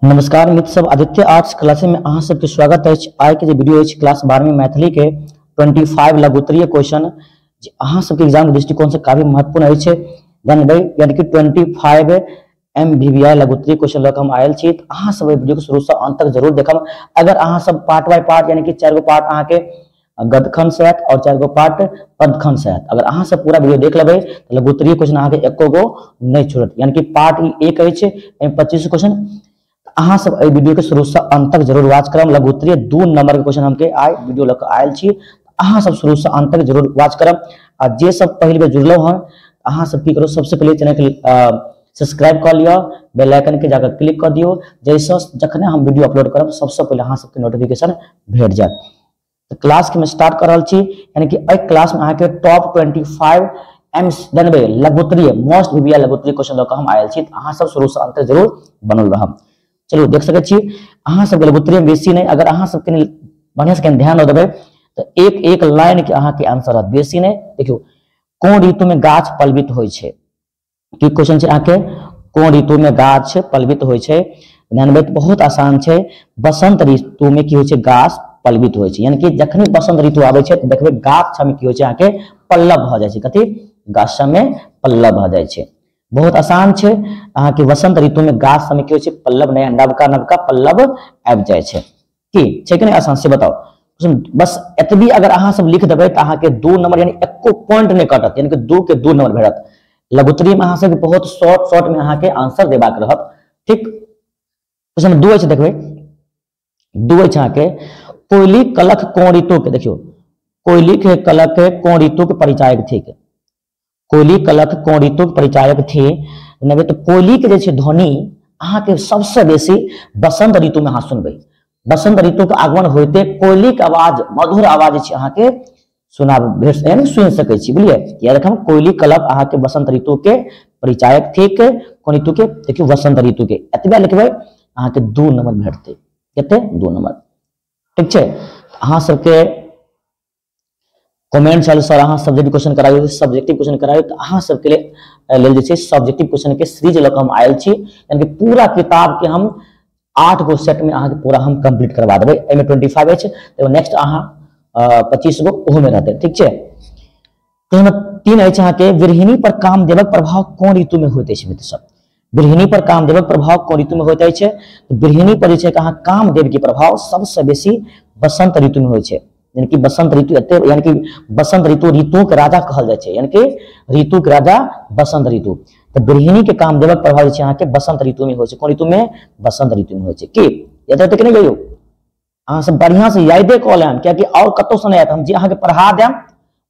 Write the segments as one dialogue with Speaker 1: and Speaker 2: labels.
Speaker 1: नमस्कार मित्र सब, आदित्य आर्ट्स क्लास में अहाँ सबके स्वागत अछि। आइ के जे वीडियो अछि क्लास 12वीं मैथिली के 25 लघुत्तरीय क्वेश्चन जे अहाँ सबके एग्जाम के दृष्टिकोण से काफी महत्वपूर्ण अछि। जानबै यानी कि 25 MVVI लघुत्तरीय क्वेश्चन लऽ के हम आयल छी। तऽ अहाँ सब एहि वीडियो के शुरू से अंत तक जरूर देखब। अगर अहाँ सब पार्ट बाय पार्ट यानी कि 4 गो पार्ट अहाँ के गदखंड से आयत और 4 गो पार्ट पदखंड से आयत, अगर अहाँ सब पूरा वीडियो देख लेबै तऽ लघुत्तरीय क्वेश्चन अहाँ के एको गो नहीं छूटत। यानी कि पार्ट 1 अछि, एहिमे 25 क्वेश्चन। अहाँ सब एहि वीडियो के शुरू से अंत तक जरूर वॉच करब। लघुत्तरीय 2 नंबर के क्वेश्चन हमके आइ वीडियो लऽ के आयल छी। अहाँ सब शुरू से अंत तक जरूर वॉच करब। आ जे सब पहिल बेर जुड़लहुँ हन अहाँ सब की करू, सबसे पहिले चैनल के सब्सक्राइब कर लिअ, बेल आइकन के जाकर क्लिक कर दियौ, जाहिसँ जखने हम वीडियो अपलोड करब सबसे पहिले अहाँ सबके नोटिफिकेशन भेट जायत। तऽ क्लास के हम स्टार्ट कर रहल छी। यानी कि एहि क्लास में अहाँ के टॉप 25 एम जानबै लघुत्तरीय मोस्ट वीवीआई लघुत्तरीय क्वेश्चन लऽ के हम आयल छी। तऽ अहाँ सब शुरू से अंत तक जरूर बनल रहब। चलू देख सकै छी अहाँ सबके लघुत्तरीय बेसी नहीं, अगर अहाँ सबके बढ़िया से कनि ध्यान दऽ देबै तऽ एक एक लाइन के अहाँ के आंसर रहत, बेसी नहीं। देखियौ, कोन ऋतु में गाछ पल्लवित होइ छै? की क्वेश्चन छै अहाँके, कोन ऋतु में गाछ पल्लवित होइ छै? ध्यान देबै, बहुत आसान छै। बसंत ऋतु में की होइ छै? गाछ पल्लवित होइ छै। यानी कि जखनी बसंत ऋतु आबै छै तऽ देखबै गाछ सबमे की होइ छै अहाँके पल्लव भऽ जाइ छै। कथी? गाछ सबमे पल्लव भऽ जाइ छै। बहुत आसान छै। अहाँके वसंत ऋतु में गाछ सबमे की होइ छै? पल्लव, नया नवका नवका पल्लव आबि जाइ छै। की छै कि नहि आसान से बताउ? बस एतबी अगर अहाँ सब लिख देबै तऽ अहाँके 2 नंबर यानी एको पॉइंट नहि कटत, यानी कि 2 के 2 नंबर भेटत। लघुत्तरीय में अहाँ सबके बहुत शॉर्ट शॉर्ट में अहाँके आंसर देबाक रहत। ठीक, क्वेश्चन 2 अछि, देखबै 2 अछि अहाँके कोयली कलख कोन ऋतु के। देखियौ, कोयली के कलख कोन ऋतु के परिचायक थिक? कोयली कलख कोन ऋतु के परिचायक थी? नबे तो कोयली के जे छै ध्वनि अहाँके सबसे बेसी बसंत ऋतु में अहाँ सुनबै। बसंत ऋतु के आगमन होइते कोयली के आवाज, मधुर आवाज जे छै अहाँके सुना भेट यानी सुनि सकै छी। बुझलियै? याद रखब, कोयली कलख अहाँके बसंत ऋतु के परिचायक थिक। कोन ऋतु के? देखियौ बसंत ऋतु के। एतबे लिखबै अहाँके 2 नंबर भेटतै। कते? 2 नंबर। ठीक छै। अहाँ सबके कमेंट छल सर अहाँ सब्जेक्टिव क्वेश्चन कराबियौ, सब्जेक्टिव क्वेश्चन कराबियौ, तऽ अहाँ सबके लेल जे छै सब्जेक्टिव क्वेश्चन के सीरीज लऽ कऽ हम आयल छी। यानी कि पूरा किताब के हम 8 गो सेट में अहाँके पूरा हम कंप्लीट करवा देबै। एहिमे 25 अछि, तऽ नेक्स्ट अहाँ 25 गो ओहो में रहतै। ठीक छै। 3 अछि अहाँके विरहिणी पर कामदेवक प्रभाव कोन ऋतु में होइत अछि? मित्र सब, विरहिणी पर कामदेवक प्रभाव कोन ऋतु में होइत अछि? विरहिणी पर जे छै अहाँ कामदेव के प्रभाव सबसे बेसी बसंत ऋतु में होइ छै। यानी कि बसंत ऋतु एते, यानी कि बसंत ऋतु ऋतु के राजा कहल जाइ छै। यानी कि ऋतु के राजा बसंत ऋतु। तऽ विरहिणी के कामदेवक प्रभाव जे छै अहाँके बसंत ऋतु में होइ छै। कोन ऋतु में? बसंत ऋतु में होइ छै। की याद रहतै कि नहि यौ? अहाँ सब बढ़िया से यादे कऽ लेब, कियाकि और कतौ से नहि आयत। हम जे अहाँके पढ़ा देब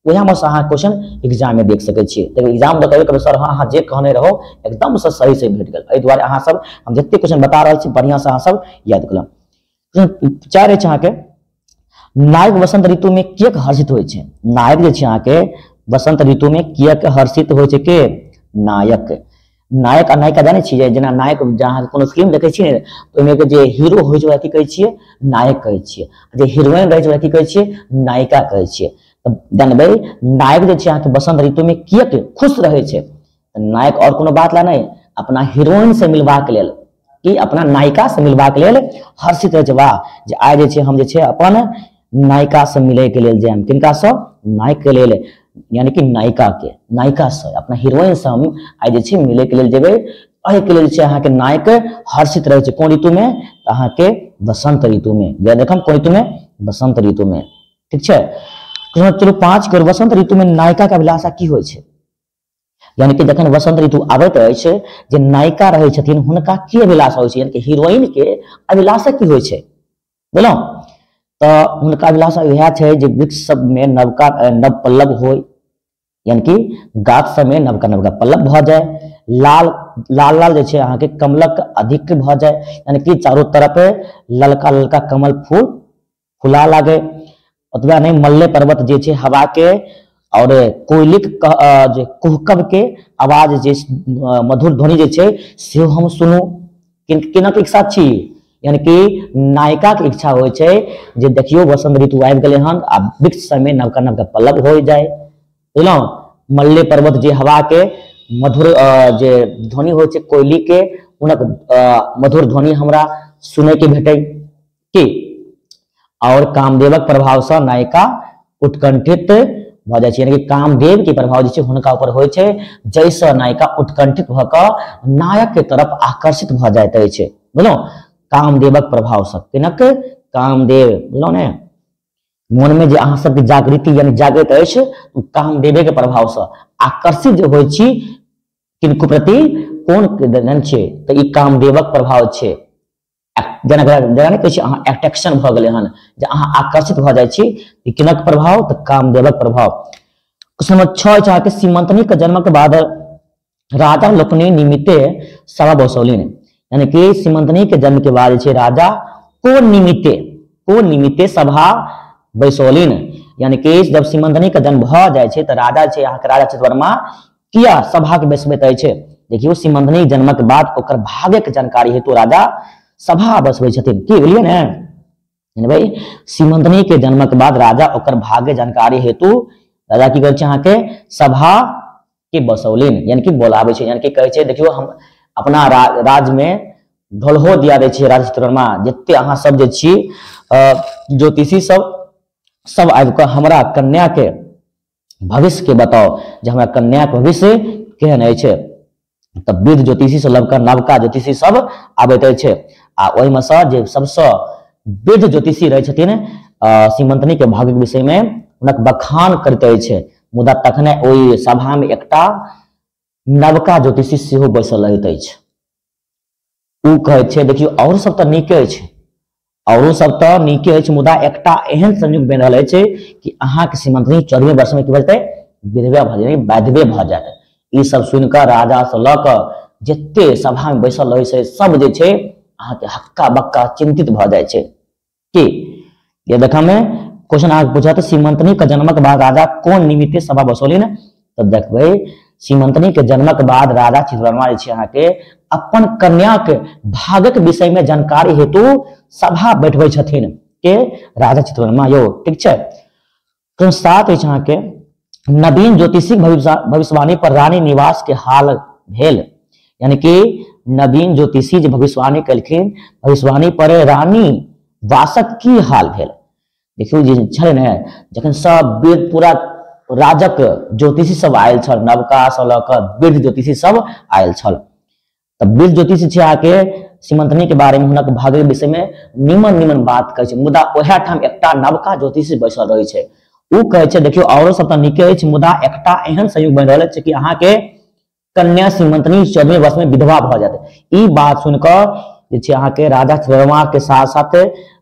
Speaker 1: वएह में से अहाँ क्वेश्चन एग्जाम में देख सकै छियै। तऽ एग्जाम दऽ कहियौ सर हाँ अहाँ जे कहने रहो एकदम से सही से भेट गेल। एहि दुआरे अहाँ सब हम जते क्वेश्चन बता रहल छी बढ़िया से अहाँ सब याद कऽ लेब। 4 अछि अहाँके नायक वसंत ऋतु में किएक हर्षित होइ छै? नायक जे छै अहाँके वसंत ऋतु में किएक हर्षित होइ छै? के? नायक। नायक आ नायिका जानै छियै? जेना नायक, जहाँ कोनो फिल्म देखै छियै ने ओहिमे के जे हीरो होइ छै ओकरा की कहै छियै? नायक कहै छियै। जे हीरोइन रहै छै ओकरा की कहै छियै? नायिका कहै छियै। तऽ जानबै नायक जे छै अहाँके वसंत ऋतु में किएक खुश रहै छै? नायक और कोनो बात ला नहि, अपना हीरोइन से मिलबाक लेल, कि अपना नायिका से मिलबाक लेल हर्षित रहै छै। वाह, जे आइ जे छै हम जे छै अपन नायिका से मिले के लेल जायब। किनका से? नायक के लेल, यानी कि नायिका के, नायिका से, अपना हीरोइन से हम आइ जे छै मिले के लेल जेबै। एहि के लेल छै अहाँके नायक हर्षित रहै छै। कोन ऋतु में? अहाँके बसंत ऋतु में। याद रखब, कोन ऋतु में? बसंत ऋतु में। ठीक छै। चलू 5 के वसंत ऋतु में नायिका के अभिलाषा की होइ छै? यानी कि जखन वसंत ऋतु आबैत अछि जे नायिका रहै छथिन हुनका की अभिलाषा होइ छै? यानी कि हीरोइन के अभिलाषा की होइ छै? बुझलहुँ? तऽ हुनका अभिलाषा इएह छै जे वृक्ष सब में नवका नव पल्लव होय, यानी कि गाछ सब में नवका नवका पल्लव भऽ जाय, लाल लाल लाल जे छै अहाँके कमलक अधिक भऽ जाय, यानी कि चारू तरफ ललका ललका कमल फूल फुला लागे। ओतबा नहि, मल्ले पर्वत जे छै हवा के और कोयलिक जे कुहकब के आवाज जे मधुर ध्वनि जे छै सेहो हम सुनू। केना के इच्छा छी? यानी कि नायिका के इच्छा होइ छै जे देखियौ वसंत ऋतु आबि गेलै हन आ वृक्ष सबमे नवका नवका पल्लव हो जाय। बुझलहुँ? मल्ले पर्वत जे हवा के मधुर जे ध्वनि होइ छै कोयली के, हुनक मधुर ध्वनि हमरा सुनय के भेटै की। और कामदेवक प्रभाव से नायिका उत्कंठित भऽ जाइ छै, यानी कि कामदेव के प्रभाव जे छै हुनका ऊपर होइ छै, जाहिसँ नायिका उत्कंठित भऽ कऽ नायक के तरफ आकर्षित भऽ जाइत अछि। बुझलहुँ, कामदेवक प्रभाव से किनक कामदेव, बुझलहुँ ने, मन में जे अहाँ सबके जागृति यानी जागृत अछि कामदेवे के प्रभाव से आकर्षित जे होइ छी किनको प्रति कोन छै, तऽ ई कामदेवक प्रभाव छै। जेना जेना नहि कहै छी अहाँ एट्रैक्शन भऽ गेलै हन, जे अहाँ आकर्षित भऽ जाइ छी, किनक प्रभाव, तऽ कामदेवक प्रभाव। क्वेश्चन नंबर 6 अछि अहाँके सीमंतनी के जन्मक बाद राजा लोकनि निमित्ते सभा बसौलनि, यानी कि सीमंतनी के जन्म के बाद जे छै राजा कोन निमित्ते सभा बैसौलनि, यानी कि जब सीमंतनी के जन्म भऽ जाइ छै तऽ राजा छै अहाँके राजा चित्रवर्मा किया सभा के बैसबैत अछि। देखियौ सीमंतनी जन्मक बाद ओकर भाग्यक जानकारी हेतु राजा सभा बसबै छथिन। की बुझलियै ने भाई, सीमंतनी के जन्मक बाद राजा ओकर भाग्य जानकारी हेतु राजा की करै छै अहाँके सभा के बसौलनि, यानी कि बोलाबै छै, यानी कि कहै छै देखियौ हम अपना राज में ढोलहो दिया दै छियै राजा चित्रवर्मा, जते अहाँ सब जे छी ज्योतिषी सब सब आबि कऽ हमरा कन्या के भविष्य के बताओ जे हमरा कन्या के भविष्य केहन अछि। तऽ वृद्ध ज्योतिषी से लवका नवका ज्योतिषी सब आबैत अछि आ ओहिमे सँ जे सबसँ वृद्ध ज्योतिषी रहै छथिन सीमंतनी के भाग्यक विषय में हुनक बखान करैत अछि। मुदा तखने ओहि सभा में एकटा नवका ज्योतिषी सेहो बैसल रहैत अछि। ओ कहै छै देखियौ और सब तऽ नीके अछि, औरो सब तऽ नीके अछि, मुदा एकटा एहन संयोग बनि रहल अछि कि अहाँके सीमंतनी 14 वर्ष में की भऽ जेतै, विधवा भऽ जेतै, वैधवे भऽ जायत। ई सब सुनि कऽ राजा से लऽ कऽ जते सभा में बैसल रहै छै सब जे छै अहाँके हक्का बक्का चिंतित भऽ जाइ छै। की ये देखा में क्वेश्चन अहाँके पूछत सीमंतनी के जन्मक बाद राजा कोन निमित्ते सभा बसौलनि, तऽ देखबै सीमंतनी के जन्मक बाद राजा चित्रवर्मा जे छै अहाँके अपन कन्याक भागक विषय में जानकारी हेतु सभा बैठबै छथिन के राजा चित्रवर्मा यौ। ठीक छै, क्वेश्चन 7 अछि अहाँके नवीन ज्योतिषी भविष्यवाणी पर रानी निवास के हाल भेल, यानी कि नवीन ज्योतिषी जे भविष्यवाणी केलखिन भविष्यवाणी पर रानी वासक की हाल भेल। देखियौ जे छलै ने जखन सब वेद पूरा राजक ज्योतिषी सब आयल छल, नवका से लऽ कऽ वृद्ध ज्योतिषी सब आयल छल, तऽ वृद्ध ज्योतिषी छै अहाँके सीमंतनी के बारे में हुनक भाग्य विषय में निमन निमन बात कहै छै, मुदा ओएह ठाम एकटा नवका ज्योतिषी बैसल रहै छै। ओ कहै छै देखियौ औरो सब तऽ नीके अछि, मुदा एकटा एहन संयोग बनि रहल अछि कि अहाँके कन्या सीमंतनी 14 वर्ष में विधवा भऽ जायत। ई बात सुनि कऽ जे छै अहाँके राजा चित्रवर्मा के साथ साथ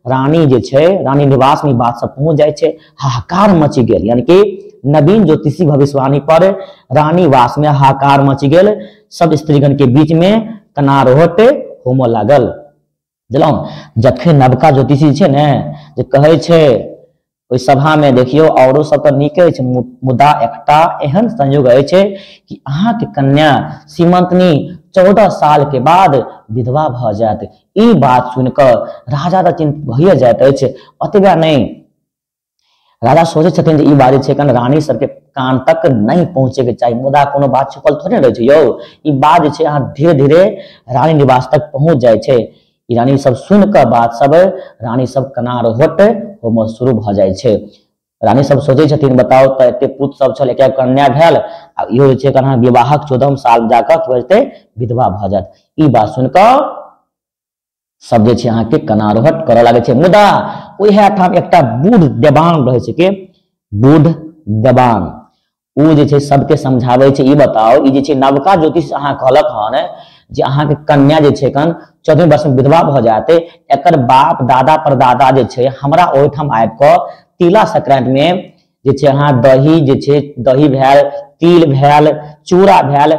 Speaker 1: रानी जे छै रानी निवास में बात सब पहुंच जाइ छै, हाहाकार मचि गेल, यानी कि नवीन ज्योतिषी भविष्यवाणी पर रानी वास में हाहाकार मचि गेल, सब स्त्रीगण के बीच में कनारोहट होमऽ लागल। बुझलहुँ, जखन नवका ज्योतिषी छै ने जे कहै छै ओहि सभा में देखियौ औरो सब तऽ नीके अछि, मुदा एकटा एहन संयोग अछि कि अहाँके कन्या सीमंतनी 14 साल के बाद विधवा भऽ जायत। ई बात सुनि कऽ राजा तऽ चिंतित भइए जाइत अछि। ओतबे नहि, राजा सोचै छथिन जे ई बात जे छै कन रानी सबके कान तक नहि पहुँचे के चाही, मुदा कोनो बात छुपल थोड़े रहै छै यौ, ई बात जे छै अहाँ धीरे धीरे रानी निवास तक पहुँच जाइ छै। ई रानी सब सुनि कऽ बात सब रानी सब कनारोहट होमऽ शुरू भऽ जाइ छै। रानी सब सोचै छथिन बताउ तऽ एते पुत्र सब छल, एक कन्या भेल आ इहो जे छै अहाँ विवाहक 14 साल जाकऽ की भऽ जेतै, विधवा भऽ जायत। ई बात सुनि कऽ सब जे छै अहाँके कनारोहट करऽ लागै छै। मुदा ओएह ठाम एकटा बूढ़ देवान रहै छै के बूढ़ देवान, ओ जे छै सबके समझाबै छै ई बताउ ई जे छै नवका ज्योतिष अहाँ कहलक हन जे अहाँके कन्या जे छै कन 14 वर्ष में विधवा भऽ जायत, एकर बाप दादा परदादा जे छै हमरा ओहिठाम आबि कऽ तिला संक्रांति में जे छै अहाँ दही जे छै दही भेल, तिल भेल, चूड़ा भेल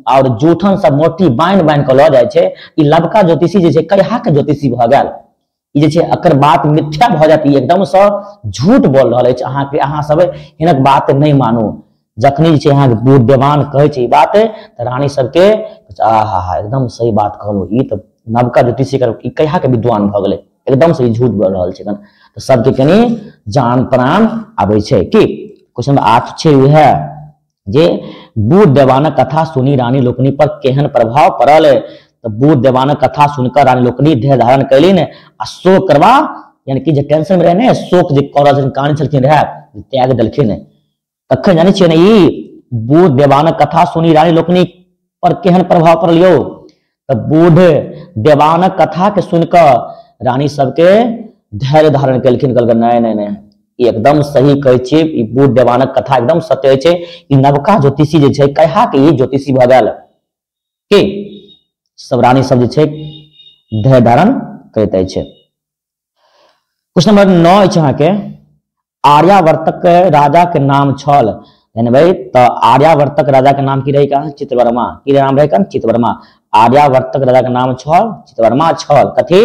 Speaker 1: और जूठन सब मोटी बान्हि बान्हि कऽ लऽ जाइ छै। ई लबका ज्योतिषी जे छै कहिया के ज्योतिषी भऽ गेल, ई जे छै एकर बात मिथ्या भऽ जायत, ई एकदम सँ झूठ बोल रहल अछि, अहाँके अहाँ सब हिनक बात नहि मानू। जखनी जे छै अहाँके बूढ़ देवान कहै छै ई बात तऽ रानी सबके आहा हा एकदम सही बात कहलहुँ, ई तऽ नवका ज्योतिषी ई कहिया के विद्वान भऽ गेलै, एकदम सही झूठ बोल रहल छै। तऽ सबके कनि जान प्राण आबै छै। की क्वेश्चन नंबर 8 छै उएह जे बूढ़ देवानक कथा सुनी रानी लोकनि पर केहन प्रभाव पड़ल, तऽ बूढ़ देवानक कथा सुनकर रानी लोकनि धैर्य धारण कयलनि आ शोक करबा यानी कि जे टेंशन में रहे ने, शोक जे कऽ रहल छलखिन, कानै छलखिन रहे, त्याग देलखिन। तखन जानै छियै ने ई बूढ़ देवानक कथा सुनी रानी लोकनि पर केहन प्रभाव पड़ल यौ? तऽ बूढ़ देवानक कथा के सुनकऽ रानी सबके धैर्य धारण केलखिन, कहलकै नहि नहि नहि, ई एकदम सही कहै छियै, ई बूढ़ देवानक कथा एकदम सत्य छै। ई नवका ज्योतिषी जे छै कहिया के ई ज्योतिषी भऽ गेल की? सब रानी सब जे छै धैर्य धारण करैत अछि। क्वेश्चन नंबर 9 अछि अहाँके, आर्यावर्तक राजा के नाम छल। भाई तऽ आर्यावर्तक राजा के नाम की रहे? चित्रवर्मा। की नाम रहे? चित्रवर्मा। आर्यावर्तक राजा के नाम छल चित्रवर्मा छल। कथी?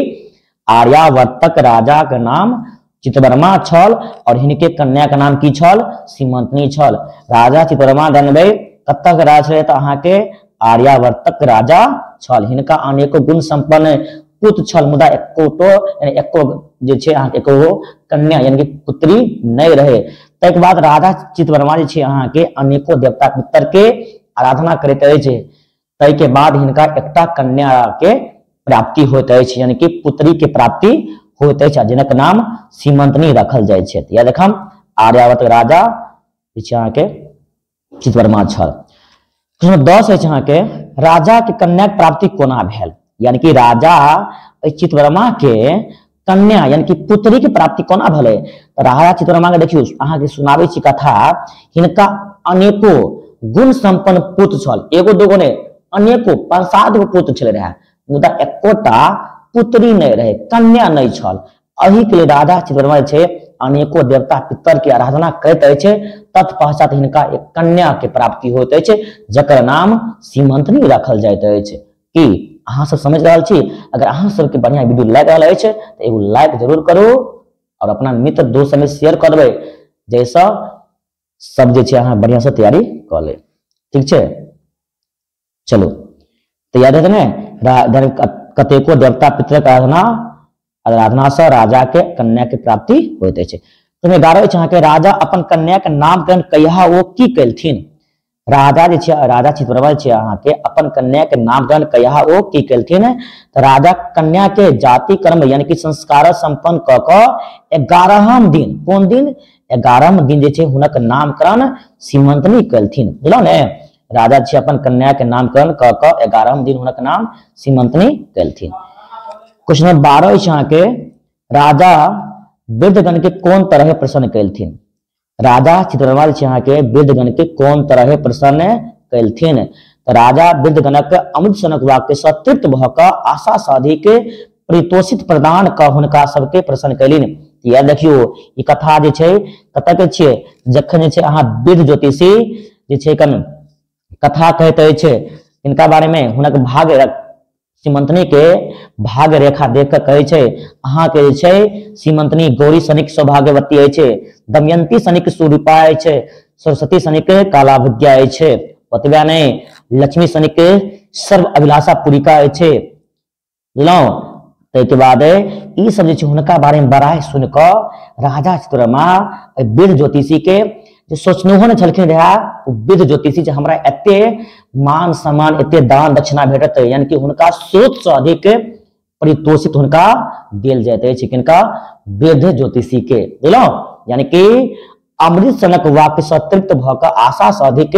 Speaker 1: आर्यावर्तक राजा के नाम चित्रवर्मा छल और हिनके कन्या के नाम की छल? सीमंतनी छल। राजा चित्रवर्मा जानबै कतऽ के राजा छलै? तऽ अहाँके आर्यावर्तक राजा छल। हिनका अनेको गुण संपन्न पुत्र छल, मुदा एकोटो एको जे छै अहाँके एको कन्या यानी कि पुत्री नहि रहे। ताहिके बाद राजा चित्रवर्मा जे छै अहाँके अनेको देवता पितर के आराधना करैत अछि। ताहिके बाद हिनका एकटा कन्या के प्राप्ति होइत अछि, यानी कि पुत्री के प्राप्ति होइत अछि, जिनक नाम सीमंतनी रखल जाइ छै। याद रखम आर्यावर्त राजा जे छै अहाँके चित्रवर्मा छल। 10 अछि अहाँके, राजा के कन्या के प्राप्ति कोना भेल? यानी कि राजा चित्रवर्मा के कन्या यानी कि पुत्री के प्राप्ति कोना भेलै? राजा चित्रवर्मा के देखियौ अहाँके सुनाबै छी कथा। हिनका अनेको गुण संपन्न पुत्र छल, एगो दूगो नहि, अनेको 5-7 गो पुत्र छलै रहे, मुदा एकोटा पुत्री नहि रहे, कन्या नहि छल। एहि के लिए राजा चित्रवर्मा जे छै अनेको देवता पितर के आराधना करैत अछि। तत्पश्चात हिनका एक कन्या के प्राप्ति होइत अछि, जकर नाम सीमंतनी रखल जाइत अछि। की अहाँ सब समझ रहल छी? अगर अहाँ सबके बढ़िया वीडियो लागि रहल अछि तऽ एगो लाइक जरूर करू और अपना मित्र दोस्त सबमे शेयर करबै, जाहिसँ सब जे छै अहाँ बढ़िया से तैयारी कऽ ले। ठीक छै, चलू तऽ याद हेतै ने, कतेको देवता पितरक आराधना से राजा के कन्या के प्राप्ति होइत अछि। 11 अछि अहाँके, राजा अपन कन्या के नामकरण कहिया ओ की केलथिन? राजा जे छै, राजा चित्रवर्मा जे छै अहाँके अपन कन्या के नामकरण कहिया ओ की केलथिन? तऽ राजा कन्या के जाति कर्म यानी कि संस्कार संपन्न कऽ कऽ 11म दिन, कोन दिन? 11म दिन जे छै हुनक नामकरण सीमंतनी केलथिन। बुझलहुँ ने? राजा छै अपन कन्या के नामकरण कऽ कऽ 11म दिन हुनक नाम सीमंतनी केलथिन। क्वेश्चन नंबर 12 अछि अहाँके, राजा वृद्धगण के कोन तरह प्रसन्न केलथिन? राजा चित्रवर्मा जे अहाँके वृद्धगण के कोन तरह प्रसन्न केलथिन? तऽ राजा वृद्धगणक अमृत सनक वाक्य सँ तृप्त भऽ कऽ आशा सँ अधिक परितोषित प्रदान कऽ हुनका सबके प्रसन्न केलनि। याद देखियौ ई कथा जे छै कतऽ के छियै? जखन जे छै अहाँ वृद्ध ज्योतिषी जे छै कन कथा कहैत अछि हिनका बारे में, हुनक भाग्य सीमंतनी के भाग्य रेखा देख कऽ कहै छै अहाँके जे छै सीमंतनी गौरी सनिक सौभाग्यवती अछि, दमयंती सनिक सुरूपा अछि, सरस्वती सनिक कालाभिज्ञा अछि, ओतबे नहि लक्ष्मी सनिक सर्व अभिलाषा पूरिका अछि। बुझलहुँ? ताहिके बाद ई सब जे छै हुनका बारे में बड़ाई सुनि कऽ राजा चित्रवर्मा वृद्ध ज्योतिषी के जे सोचनहो नहि छलखिन रहे ओ वृद्ध ज्योतिषी जे हमरा एते मान सम्मान एते दान दक्षिणा भेटत, यानी कि हुनका सोच से अधिक परितोषित हुनका देल जाइत अछि। किनका? वृद्ध ज्योतिषी के। बुझलहुँ? यानी कि अमृत सनक वाक्य सँ तृप्त भऽ कऽ आशा सँ अधिक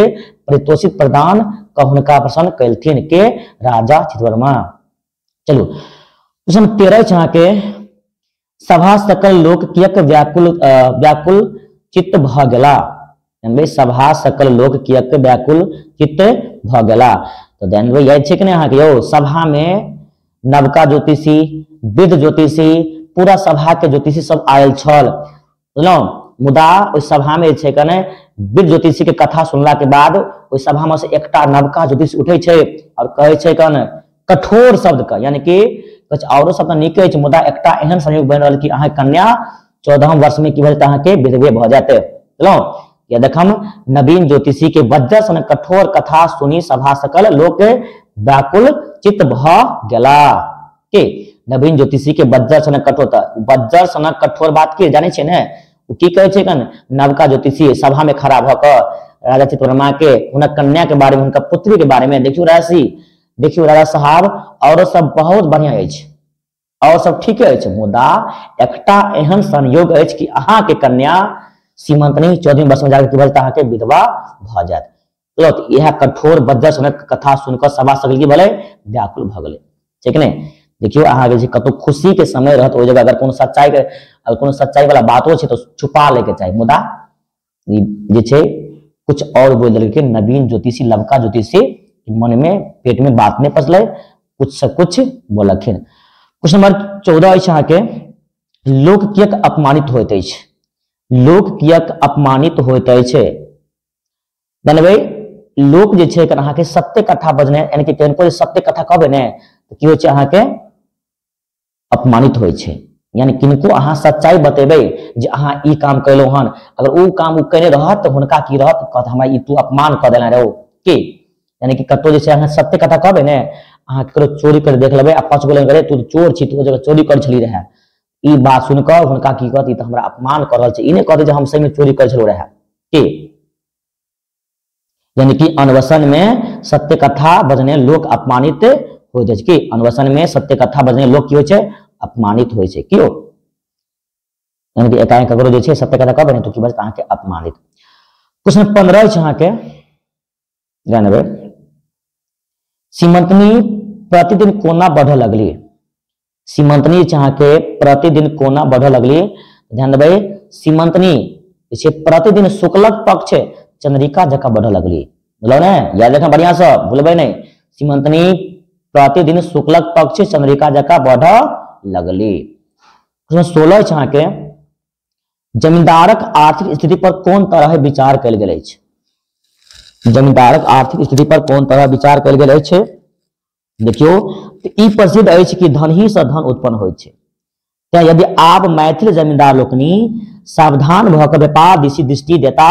Speaker 1: परितोषित प्रदान कऽ हुनका प्रसन्न कयलथिन के? राजा चित्रवर्मा। चलू क्वेश्चन 13 अछि अहाँके, सभा सकल लोक कियक व्याकुल व्याकुल चित्त भऽ गेला? सभा सकल लोक कियक व्याकुल चित्त भऽ गेला? तऽ जानबै याद छै कि नहि अहाँके यौ? सभा में नवका ज्योतिषी, वृद्ध ज्योतिषी, पूरा सभा के ज्योतिषी सब आयल छल। बुझलहुँ? मुदा ओहि सभा में जे छै कने वृद्ध ज्योतिषी के कथा सुनला के बाद ओहि सभा में से एकटा नवका ज्योतिषी उठै छै और कहै छै कन कठोर शब्द के, यानी कि कुछ औरो शब्द नीक अछि, मुदा एकटा एहन संयोग बनि रहल कि अहाँके कन्या 14 वर्ष में की भऽ जेतै? अहाँके विधवे भऽ जेतै। बुझलहुँ? या देखम नवीन ज्योतिषी के वज्र सन कठोर कथा सुनी सभा सकल लोक व्याकुल चित्त भऽ गेला। के नवीन ज्योतिषी के वज्र सन कठोर, वज्र सन कठोर बात के जानै छियै ने? ओ की कहै छै कन नवका ज्योतिषी सभा में खड़ा भऽ कऽ राजा चित्रवर्मा के हुनक कन्या के बारे में, हुनका पुत्री के बारे में देखियौ राशि देखियौ राजा साहब और सब बहुत बढ़िया अछि और सब ठीके अछि, मुदा एकटा एहन संयोग अछि कि अहाँ के कन्या सीमंतनी 14वीं वर्ष में जाकर की भऽ अहाँ के विधवा भऽ जायत। तो इएह कठोर बज्जर सनक कथा सुनकर सभा सकल की भले व्याकुल भऽ गेलै। ठीक ने? देखियौ अहाँ के कतौ खुशी के समय रहत ओहि जगह अगर कोनो सच्चाई के अगर कोनो सच्चाई वाला बातो छै तो छुपा ले के चाही, मुदा जे छै कुछ और बोल देलकै नवीन ज्योतिषी लवका ज्योतिषी मन में पेट में बात नहीं पचलै, कुछ से कुछ बोलखिन। क्वेश्चन नंबर 14 अछि अहाँ के, लोक किएक अपमानित होइत अछि? लोक किएक अपमानित होइत अछि? जानबै लोक जे छै अहाँ के सत्य कथा बजने यानी कि किनको सत्य कथा कहबै ने तऽ की होइ छै अहाँ के अपमानित होइ छै। यानी किनको अहाँ सच्चाई बतेबै जे अहाँ ई काम केलहुँ हन, अगर ओ काम ओ केने रहत तऽ हुनका की रहत, कहत हमरा ई तू अपमान कऽ देने रहो की। यानी कि कतौ जे छै अहाँ सत्य कथा कहबै ने, अहाँ ककरो चोरी कर देख लेबै आ 5 गो लग तू चोर छी, तू जगह चोरी कर छली रहे, ई बात सुन कऽ हुनका की कहत, ई तऽ हमरा अपमान कर रहल छै, ई नहि कहतै जे हम सही में चोरी कर छलहुँ रहे की। यानी कि अनवसन में सत्य कथा बजने लोक अपमानित होइत अछि। की अनवसन में सत्य कथा बजने लोक की होइ छै? अपमानित होइ छै। क्यों? यानी कि एकाएक ककरो जे छै सत्य कथा कहबै ने तो की बजत अहाँके अपमानित। क्वेश्चन 15 अछि अहाँके, जानबै सीमंतनी प्रतिदिन कोना बढ़ऽ लगली? सीमंतनी अहाँके प्रतिदिन कोना बढ़ऽ लगली? ध्यान देबै सीमंतनी जे प्रतिदिन शुक्लक पक्ष चंद्रिका जकाँ बढ़ऽ लगली। बुझलौ ने? याद रखना बढ़िया से, भूलबै नहीं। सीमंतनी प्रतिदिन शुक्लक पक्ष चंद्रिका जकाँ बढ़ऽ लगली। 16 अहाँके, जमींदारक आर्थिक स्थिति पर कोन तरह विचार कयल गेल अछि? जमींदारक आर्थिक स्थिति पर कोन तरह विचार कयल गेल अछि? देखियौ ई प्रसिद्ध अछि कि धन ही से धन उत्पन्न होइत छै, तें यदि आब मैथिल जमींदार लोकनि सावधान भऽ कऽ व्यापार दिशि दृष्टि देता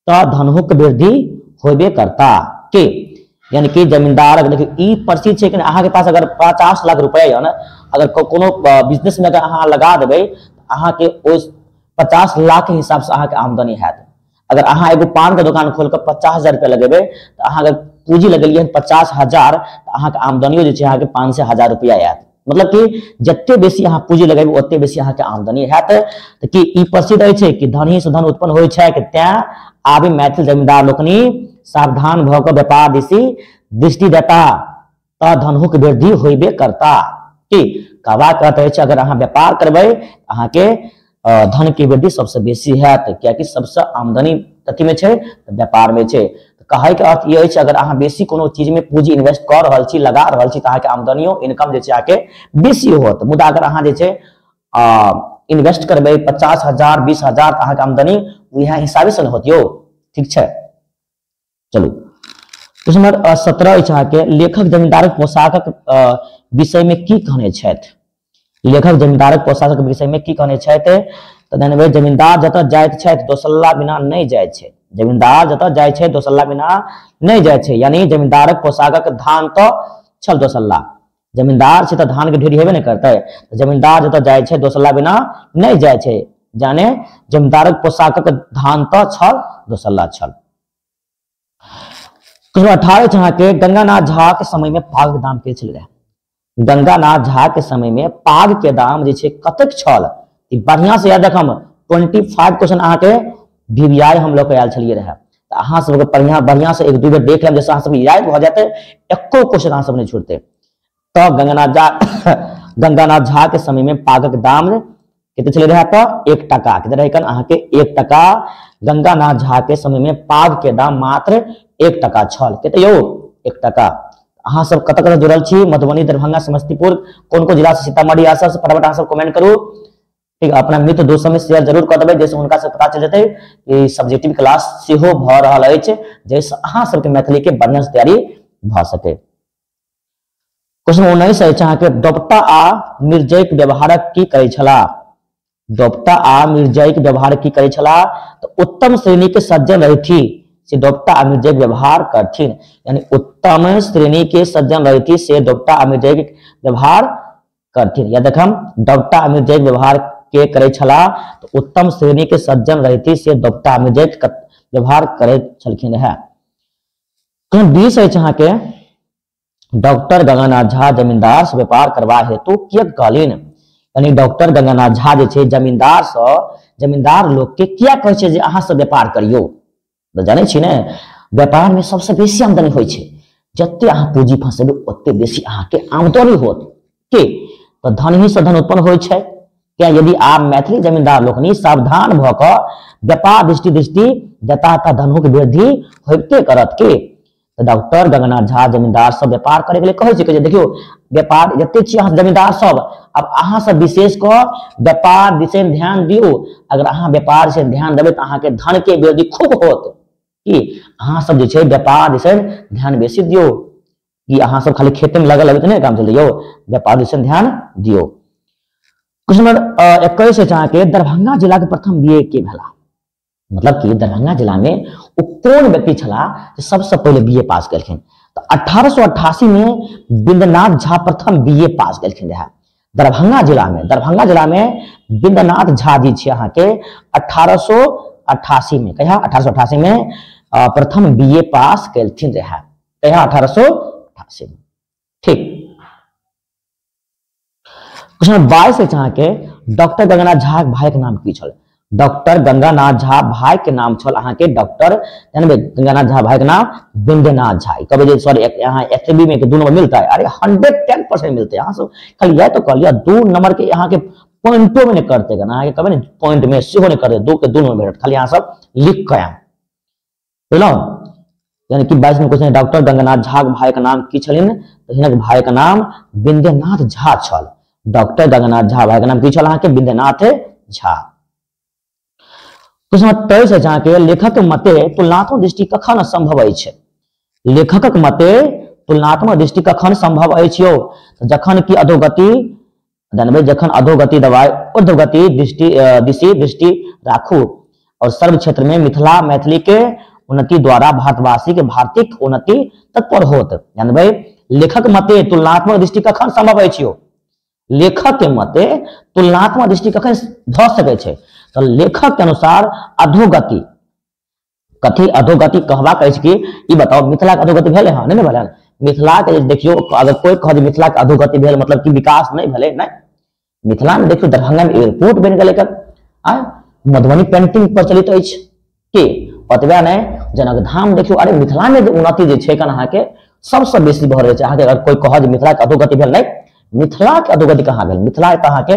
Speaker 1: तऽ धनहुक वृद्धि होबे करता। के यानी कि जमींदार देखियौ ई प्रसिद्ध छै कि अहाँके पास अगर 50 लाख रुपया यऽ ने, अगर कोनो बिजनेस में अगर अहाँ लगा देबै अहाँके ओहि 50 लाख के हिसाब से अहाँके आमदनी हैत। अगर अहाँ एगो पान के दुकान खोल कऽ 50,000 रुपया लगेबै तऽ अहाँ अगर पूंजी लगेलियै 50,000 तऽ अहाँके आमदनियो जे छै अहाँके 5 से 1000 रुपया आयत। मतलब कि जते बेसी अहाँ पूंजी लगेबै ओते बेसी अहाँके आमदनी हैत। तऽ की ई प्रसिद्ध अछि कि धन ही से धन उत्पन्न होइ छै, तें आब मैथिल जमींदार लोकनि सावधान भऽ कऽ व्यापार दिशि दृष्टि देता तऽ धनहुक वृद्धि होइबे करता। की कहबाक अर्थ अछि अगर अहाँ व्यापार करबै अहाँके धन के वृद्धि सबसे बेसी हैत, कियाकि सबसे आमदनी कथी में छै? व्यापार में छै। कहै के अर्थ ई अछि अगर अहाँ बेसी कोनो चीज में पूंजी इन्वेस्ट कऽ रहल छी, लगा रहल छी, तऽ अहाँके आमदनियो इनकम जे छै अहाँके बेसी होत। मुदा अगर अहाँ जे छै इन्वेस्ट करबै 50,000 20,000 तऽ अहाँके आमदनी वएह हिसाबे से ने होत यौ। ठीक छै, चलू क्वेश्चन नंबर 17 अछि अहाँके, लेखक जमींदारक पोशाकक विषय में की कहने छथि? लेखक जमींदारक पोशाकक विषय में की कहने छथि? तऽ जानबै जमींदार जतऽ जाइत छथि दोसल्ला बिना नहि जाइ छै। जमींदार जतऽ जाइ छै दोसल्ला बिना नहि जाइ छै, यानी जमींदारक पोशाकक धान तऽ छल दोसल्ला, जमींदार छै तऽ धान के ढेरी हेबे नहि करतै, जमींदार जतऽ जाइ छै दोसल्ला बिना नहि जाइ छै, जाने जमींदारक पोशाकक धान तऽ छल दोसल्ला छल। 18 अहाँके, गंगानाथ झा के समय में पाग के दाम के छल रहे? गंगानाथ झा के समय में पाग के दाम जे छै कतेक छल? बढ़िया से याद रखम, 25 क्वेश्चन अहाँके VVI हम लऽ के आयल छलियै रहे, तऽ अहाँ सबके बढ़िया बढ़िया से 1-2 बेर देख लेब, जैसे अहाँ सबके याद भऽ जाते, एको क्वेश्चन अहाँ सब नहीं छोड़ते। तऽ गंगानाथ झा के समय में पागक दाम कते छलै रहे? तऽ 1 टका। कते रहे अहाँके? 1 टका। गंगानाथ झा के समय में पाग के दाम मात्र 1 टका छल। कते यौ? 1 टका। अहाँ सब कतऽ कतऽ जुड़ल छी? मधुबनी, दरभंगा, समस्तीपुर, कोन कोन जिला से, सीतामढ़ी आ सबसे फटाफट अहाँ सब कमेंट करू। ठीक, अपना मित्र दोस्त में शेयर जरूर कऽ देबै, जैसे हुनका से पता चल जेतै कि सब्जेक्टिव क्लास सेहो भऽ रहल अछि, जैसे अहाँ सबके मैथिली के बढ़िया से तैयारी भऽ सके। क्वेश्चन 19 अछि अहाँके, दोपटा आ मिर्जईक व्यवहारक की करै छलाह? दोपटा आ मिर्जईक व्यवहार की करै छलाह? तऽ उत्तम श्रेणी के सज्जन रहथि से दोपटा आ मिर्जईक व्यवहार करथिन, यानी उत्तम श्रेणी के सज्जन रहथि से दोपटा आ मिर्जईक व्यवहार करथिन। या देखम दोपटा आ मिर्जईक व्यवहार के करै छलाह? तऽ उत्तम श्रेणी के सज्जन रहथि से दोपटा आ मिर्जईक व्यवहार करैत छलखिन रहे। 20 अछि अहाँके, डॉक्टर गंगानाथ झा जमींदार से व्यापार करबा हेतु किया कहलिन? यानी डॉक्टर गंगानाथ झा जे छै जमींदार से, जमींदार लोग के किया कहै छै जे अहाँ सब व्यापार करियो? तो जानै छी ने, व्यापार में सबसे बेसी आमदनी होइ छै। जते अहाँ पूंजी फंसेबै ओते बेसी अहाँके आमदनी होत। के तो धन ही से धन उत्पन्न होइ छै। क्या यदि आप मैथिली जमींदार लोकनि सावधान भऽ कऽ व्यापार दृष्टि दृष्टि जता ता धनों के वृद्धि होइते करत। के तो डॉक्टर गंगानाथ झा जमींदार सब व्यापार करे के लिए कहै छै, देखियौ व्यापार जते छी अहाँ जमींदार सब, अब अहाँ सब विशेष कऽ व्यापार दिस ध्यान दियौ। अगर अहाँ व्यापार से ध्यान देबै तऽ अहाँके धन के वृद्धि खूब होत। कि अहाँ सब जे छै व्यापार दिस ध्यान बेसी दियौ। कि अहाँ सब खाली खेते में लगल रहबै तऽ नहि काम चलतै यौ, व्यापार दिस ध्यान दियौ। क्वेश्चन नंबर 21 अहाँके दरभंगा जिला के प्रथम बीए के भेला? मतलब कि दरभंगा जिला में वो कौन व्यक्ति छला जे सबसे पहले बीए पास केलखिन? तो 1888 में बिंदनाथ झा प्रथम बीए पास केलखिन रहे दरभंगा जिला में। दरभंगा जिला में बिंदनाथ झा जी छै अहाँके 1888 में, कहिया? 1888 में प्रथम बीए पास केलखिन रहे। कहिया? 1888 में। ठीक। क्वेश्चन 22 अहाँके डॉक्टर गंगानाथ झा भाई के नाम की छल? डॉक्टर गंगानाथ झा भाई के नाम छल अहाँके डॉक्टर गंगानाथ झा भाई के नाम बिंदनाथ झा। कभी जे सॉरी यहाँ एसबी में के 2 नंबर मिलता है, अरे 110% मिलते हैं। यहाँ सब खाली यह तो कह लिया 2 नंबर के यहाँ के पॉइंटो में नहीं करते अहाँके कभी नहीं पॉइंट में सेहो नहीं करते, 2 के 2 नंबर भेटत खाली यहाँ सब लिख कऽ आयब। बुझलहुँ? यानी कि 22 में क्वेश्चन डॉक्टर गंगानाथ झा भाई के नाम की छलनि? तऽ हिनक भाई के नाम बिंदनाथ झा छल। डॉक्टर गंगानाथ झा भाई के नाम की छल अहाँके? बिंदनाथ झा। क्वेश्चन नंबर 23 अहाँके लेखक मते तुलनात्मक दृष्टि कखन संभव अछि? लेखकक मते तुलनात्मक दृष्टि कखन संभव अछि यौ? जखन कि अधोगति जानबै, जखन अधोगति दबाइ ऊर्ध्वगति दृष्टि दिशि दृष्टि राखू और सर्व क्षेत्र में मिथिला मैथिली के उन्नति द्वारा भारतवासी के भारतीय उन्नति तत्पर होत। जानबै लेखक मते तुलनात्मक दृष्टि कखन संभव अछि यौ? लेखक के मते तुलनात्मक दृष्टि कखन भऽ सकै छै? तो लेखक के अनुसार अधोगति कथी अधोगति कहबाक अछि कि ई बताओ मिथिला के अधोगति भेलै? हँ नहीं भेलै। मिथिला के देखियौ अगर कोई कह मिथिला के अधोगति भेल मतलब कि विकास नहीं भेलै, नहीं। मिथिला में देखियौ दरभंगा में एयरपोर्ट बनि गेलै, आ मधुबनी पेंटिंग प्रचलित अछि के ओतबे नहि जनकधाम देखियौ। अरे मिथिला में उन्नति जे छै अहाँके सबसँ बेसी भऽ रहल छै। अहाँके अगर कोई कह जे मिथिला के अधोगति भेल, नहीं, मिथिला के अधोगति कहाँ भेल? मिथिला तऽ अहाँके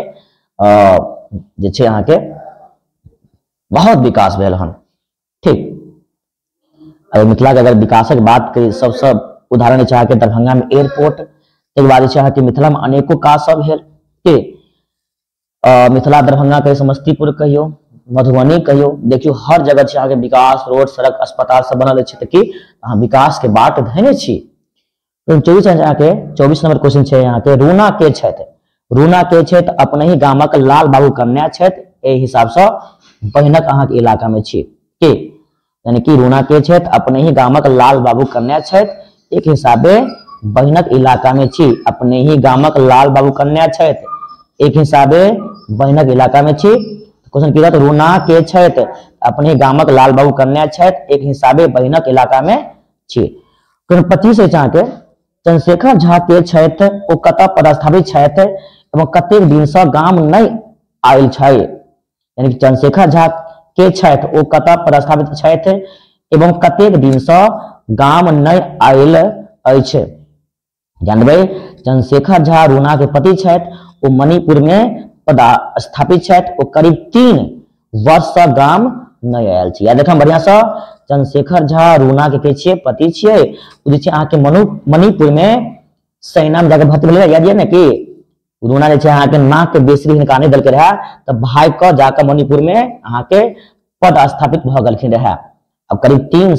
Speaker 1: जे छै अहाँके बहुत विकास भेल हन। ठीक। अगर मिथिला के अगर विकासक बात करी सबसँ उदाहरण छै अहाँके दरभंगा में एयरपोर्ट, तकर बाद छै अहाँके मिथिला में अनेको काज सब भेल। के मिथिला दरभंगा कहियो, समस्तीपुर कहियो, मधुबनी कहियो, देखियौ हर जगह छै अहाँके विकास, रोड सड़क अस्पताल सब बनल अछि। तऽ की अहाँ विकास के बाट धयने छी? 24 अहाँके 24 नंबर क्वेश्चन छै अहाँके रूना के छथि? रूना के छथि? अपने ही गामक लाल बाबू कन्या छथि, एहि हिसाबसँ बहिनक अहाँके इलाका में छी। के यानी कि रूना के छथि? अपने ही गामक लाल बाबू कन्या छथि, एक हिसाबे बहिनक इलाका में छी। अपने ही गामक लाल बाबू कन्या छथि, एक हिसाबे बहिनक इलाका में छी। क्वेश्चन की रहत? रूना के छथि? अपने गामक लाल बाबू कन्या छथि, एक हिसाबे बहिनक इलाका में छी। क्वेश्चन 25 अहाँके चंद्रशेखर झा के छथि? ओ कतऽ पदस्थापित छथि एवं कतेक दिनसँ गाम नहि आयल छै? यानी कि चंद्रशेखर झा के छथि, ओ कतऽ पदस्थापित छथि एवं कतेक दिनसँ गाम नहि आयल अछि? जानबै चंद्रशेखर झा रूना के पति छथि, ओ मणिपुर में पदस्थापित छथि, ओ करीब 3 वर्ष से गाम नहि आयल छै। याद रखब बढ़िया से, चंद्रशेखर झा रूना के छियै? पति छियै। ओ जे छै अहाँके मणिपुर में सेना में जाके भर्ती भेलै। याद ये ने कि रूना जे छै अहाँके नाक के बेसरी हिनका नहि देलकै रहे, तऽ भाग कऽ जाकऽ मणिपुर में अहाँके पद स्थापित भऽ गेलखिन रहे। अब करीब 3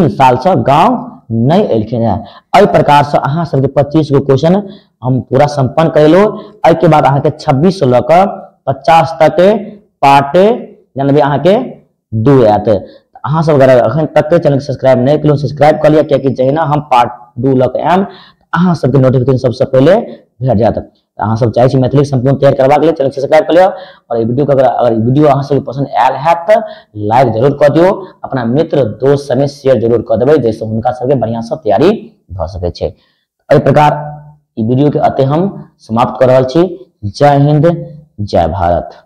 Speaker 1: साल से गाँव नहीं एलखिन रहे। एहि प्रकार से अहाँ सबके 25 गो क्वेश्चन हम पूरा संपन्न करेलहुँ। एहि के बाद अहाँके 26 से लऽ कऽ 50 तक पार्ट जानबे अहाँके 2 आयत। अहाँ सब अगर अखन तक के चैनल सब्सक्राइब नहीं केलहुँ सब्सक्राइब कर लिया, कियाकि जहिना हम पार्ट 2 लऽ कऽ आयब अहाँ सबके नोटिफिकेशन सबसे पहले भेट जायत। तऽ अहाँ सब चाहै छी मैथिली संपूर्ण तैयार करबाक लेल चैनल सब्सक्राइब कऽ लिअ और ई वीडियो के अगर ई वीडियो अहाँ सबके पसंद आयल हैत तऽ लाइक जरूर कऽ दियौ, अपना मित्र दोस्त सबमे शेयर जरूर कऽ देबै जाहिसँ हुनका सबके बढ़िआँ सँ तैयारी भऽ सकै छै। एहि प्रकार ई वीडियो के एतय हम समाप्त कऽ रहल छी। जय हिंद, जय भारत।